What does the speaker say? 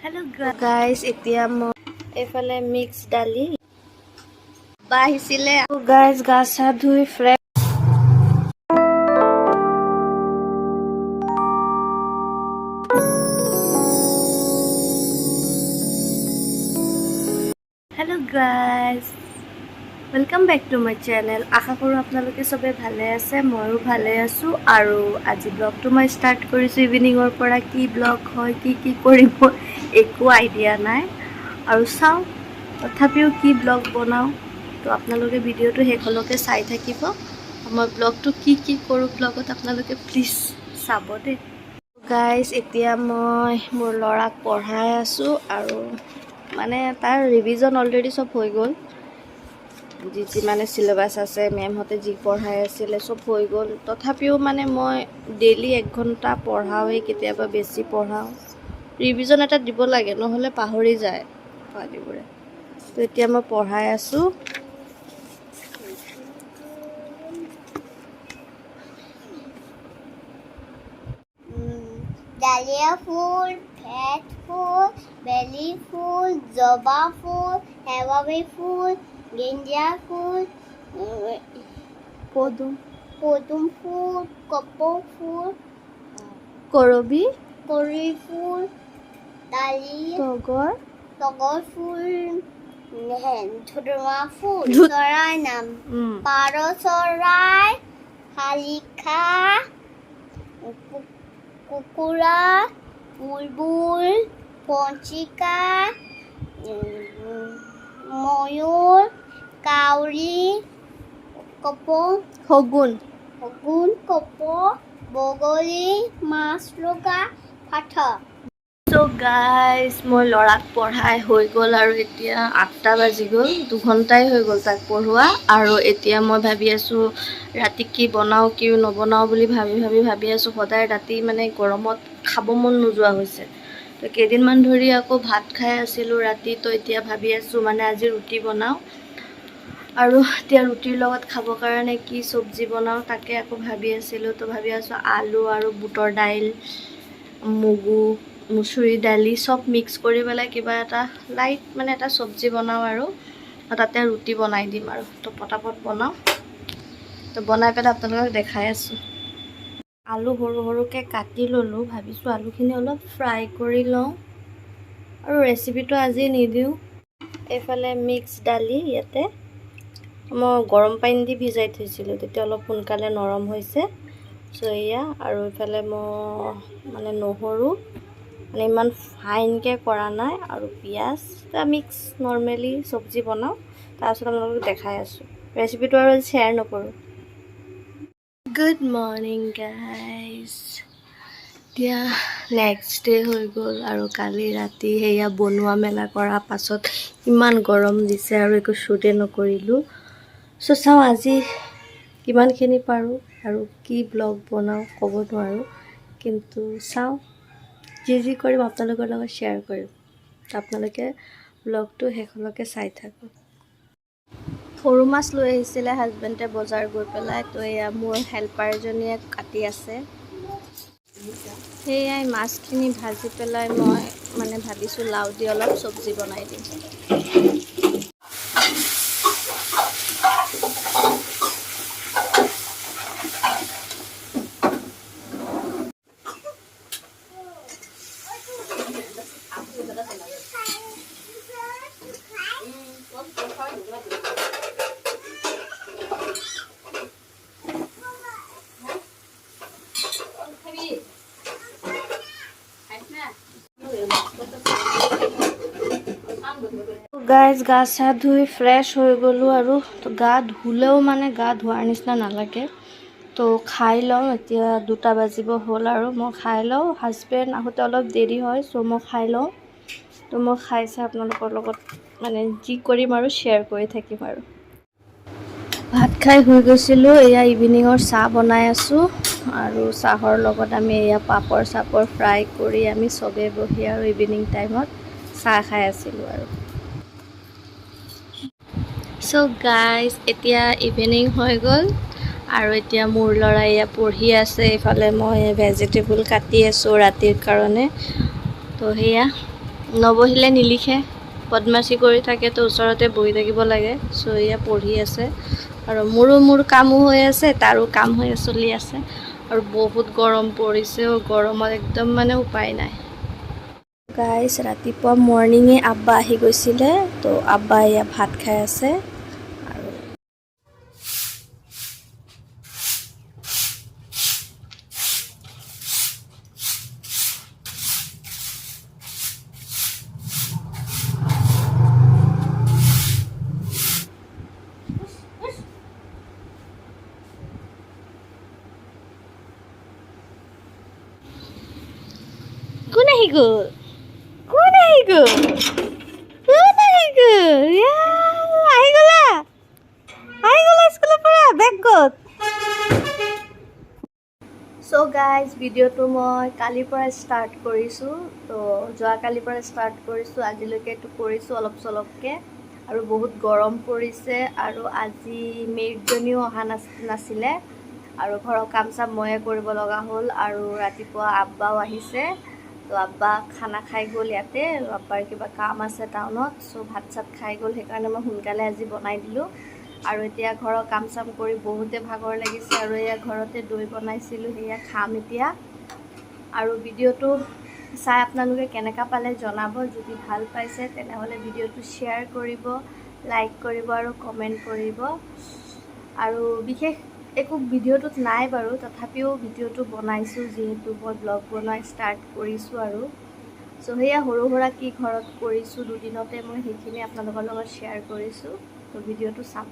Hello' guys, এতিয়া মই এইফালে মিক্স দালি বা আহিছিলে। গাইজ, গা চা ধুই fresh. Hello guys, welcome back to my channel. আশা কৰোঁ আপোনালোকে চবে ভালে আছে, ময়ো ভালে আছোঁ। আৰু আজি ব্লগটো মই ষ্টাৰ্ট কৰিছোঁ ইভিনিঙৰ পৰা। কি ব্লগ হয়, কি কি কৰিব, একো আইডিয়া নাই আৰু চাওঁ তথাপিও কি ব্লগ বনাওঁ। তো আপোনালোকে ভিডিঅ'টো শেষলৈকে চাই থাকিব। মই ব্লগটো কি কি কৰোঁ ব্লগত আপোনালোকে প্লিজ চাব দেই। গাইজ, এতিয়া মই মোৰ ল'ৰাক পঢ়াই আছোঁ আৰু মানে তাৰ ৰিভিজন অলৰেডি চব হৈ গ'ল। যি যি মানে চিলেবাছ আছে, মেমহঁতে যি পঢ়াই আছিলে চব হৈ গ'ল। তথাপিও মানে মই ডেইলি 1 ঘণ্টা পঢ়াওঁৱেই, কেতিয়াবা বেছি পঢ়াওঁ। ৰিভিজন এটা দিব লাগে, নহ'লে পাহৰি যায় পোৱালিবোৰে। তো এতিয়া মই পঢ়াই আছোঁ। ডালিয়া ফুল, ভেট ফুল, বেলি ফুল, জবা ফুল, শেৱালি ফুল, গেঞ্জা ফুল, পদুম। পদুম ফুল, কপৌ ফুল, কৰবী। কৰি ফুল, দালি। তগৰ। তগৰ ফুল, ধুদুমা ফুল। চৰাই নাম: পাৰ চৰাই, শালিকা, কুকুৰা, বুলবুল, পঞ্চিকা, ময়ূৰ, কাউৰী, কপৌ। শগুন। শগুন, কপৌ, বগলী, মাছ লগা, পাথৰ। চ' গাইজ, মই ল'ৰাক পঢ়াই হৈ গ'ল আৰু এতিয়া 8টা বাজি গ'ল। 2 ঘণ্টাই হৈ গ'ল তাক পঢ়োৱা। আৰু এতিয়া মই ভাবি আছোঁ ৰাতি কি বনাওঁ, কি নবনাওঁ বুলি ভাবি ভাবি ভাবি আছোঁ। সদায় ৰাতি মানে গৰমত খাব মন নোযোৱা হৈছে। তো কেইদিনমান ধৰি আকৌ ভাত খাই আছিলোঁ ৰাতি। তো এতিয়া ভাবি আছোঁ মানে আজি ৰুটি বনাওঁ আৰু এতিয়া ৰুটিৰ লগত খাবৰ কাৰণে কি চব্জি বনাওঁ, তাকে আকৌ ভাবি আছিলোঁ। তো ভাবি আছোঁ আলু আৰু বুটৰ দাইল, মগু, মুচুৰি দালি চব মিক্স কৰি পেলাই কিবা এটা লাইট মানে এটা চব্জি বনাওঁ আৰু তাতে ৰুটি বনাই দিম আৰু। তো পটাপট বনাওঁ। তো বনাই পেলাই আপোনালোকক দেখাই আছোঁ। আলু সৰু সৰুকৈ কাটি ল'লোঁ। ভাবিছোঁ আলুখিনি অলপ ফ্ৰাই কৰি লওঁ আৰু ৰেচিপিটো আজি নিদিওঁ। এইফালে মিক্স দালি, ইয়াতে মই গৰম পানী দি ভিজাই থৈছিলোঁ, তেতিয়া অলপ সোনকালে নৰম হৈছে। চ' এয়া। আৰু এইফালে মই মানে নহৰু মানে ইমান ফাইনকৈ কৰা নাই আৰু পিঁয়াজ এটা মিক্স নৰ্মেলি চব্জি বনাওঁ। তাৰপিছত আপোনালোকক দেখাই আছোঁ। ৰেচিপিটো আৰু শ্বেয়াৰ নকৰোঁ। গুড মৰ্ণিং গাইজ, এতিয়া নেক্সট ডে হৈ গ'ল আৰু কালি ৰাতি সেয়া বনোৱা মেলা কৰাৰ পাছত ইমান গৰম দিছে আৰু একো শ্বুটেই নকৰিলোঁ। চ' চাওঁ আজি কিমানখিনি পাৰোঁ আৰু কি ব্লগ বনাওঁ ক'ব নোৱাৰোঁ, কিন্তু চাওঁ, যি যি কৰিম আপোনালোকৰ লগত শ্বেয়াৰ কৰিম। আপোনালোকে ব্লগটো শেষলৈকে চাই থাকক। সৰু মাছ লৈ আহিছিলে হাজবেণ্ডে বজাৰ গৈ পেলাই। তো এয়া মোৰ হেল্পাৰজনীয়ে কাটি আছে। সেয়াই মাছখিনি ভাজি পেলাই মই মানে ভাবিছোঁ লাও দি অলপ চব্জি বনাই দিম। গাইজ, গা চা ধুই ফ্ৰেছ হৈ গ'লোঁ আৰু গা ধুলেও মানে গা ধোৱাৰ নিচিনা নালাগে। তো খাই লওঁ। এতিয়া 2টা বাজিব হ'ল আৰু মই খাই লওঁ। হাজবেণ্ড আহোঁতে অলপ দেৰি হয়, চ' মই খাই লওঁ। তো মই খাই চাই আপোনালোকৰ লগত মানে যি কৰিম আৰু শ্বেয়াৰ কৰি থাকিম। আৰু ভাত খাই শুই গৈছিলোঁ। এয়া ইভিনিঙৰ চাহ বনাই আছোঁ আৰু চাহৰ লগত আমি এয়া পাপৰ চাপৰ ফ্ৰাই কৰি আমি চবেই বহি আৰু ইভিনিং টাইমত চাহ খাই আছিলোঁ আৰু। চ' গাইজ, এতিয়া ইভিনিং হৈ গ'ল আৰু এতিয়া মোৰ ল'ৰা এয়া পঢ়ি আছে। এইফালে মই ভেজিটেবল কাটি আছোঁ ৰাতিৰ কাৰণে। তো সেয়া নবহিলে নিলিখে, বদমাচি কৰি থাকে, তো ওচৰতে বহি থাকিব লাগে। চ' এয়া পঢ়ি আছে আৰু মোৰো মোৰ কামো হৈ আছে, তাৰো কাম হৈ চলি আছে। আৰু বহুত গৰম পৰিছে, গৰমত একদম মানে উপায় নাই। গাইজ, ৰাতিপুৱা মৰ্ণিঙে আব্বা আহি গৈছিলে, তো আব্বা এয়া ভাত খাই আছে। আৰু কোন আহি গ'ল? কোন আহি গ'ল? কোন আহি গ'ল? ইয়া, আহি গ'লা, আহি গ'লা স্কুলৰ পৰা। বেগ ক'ত? চ' গাইজ, ভিডিঅ'টো মই কালিৰ পৰা ষ্টাৰ্ট কৰিছোঁ। তো যোৱাকালিৰ পৰা ষ্টাৰ্ট কৰিছোঁ, আজিলৈকে এইটো কৰিছোঁ অলপ চলপকৈ। আৰু বহুত গৰম পৰিছে আৰু আজি মেইডজনীও অহা নাছিলে আৰু ঘৰৰ কাম চাম ময়ে কৰিব লগা হ'ল। আৰু ৰাতিপুৱা আব্বাও আহিছে, তো আব্বা খানা খাই গ'ল ইয়াতে। আব্বাৰ কিবা কাম আছে টাউনত, চ' ভাত চাত খাই গ'ল, সেইকাৰণে মই সোনকালে আজি বনাই দিলোঁ। আৰু এতিয়া ঘৰৰ কাম চাম কৰি বহুতে ভাগৰ লাগিছে। আৰু এয়া ঘৰতে দৈ বনাইছিলোঁ, সেয়া খাম এতিয়া। আৰু ভিডিঅ'টো চাই আপোনালোকে কেনেকুৱা পালে জনাব। যদি ভাল পাইছে তেনেহ'লে ভিডিঅ'টো শ্বেয়াৰ কৰিব, লাইক কৰিব আৰু কমেণ্ট কৰিব। আৰু বিশেষ একো ভিডিঅ'টোত নাই বাৰু, তথাপিও ভিডিঅ'টো বনাইছোঁ যিহেতু মই ব্লগ বনোৱা ষ্টাৰ্ট কৰিছোঁ। আৰু চ' সেয়া সৰু সুৰা কি ঘৰত কৰিছোঁ দুদিনতে, মই সেইখিনি আপোনালোকৰ লগত শ্বেয়াৰ কৰিছোঁ। ত' ভিডিঅ'টো চাব।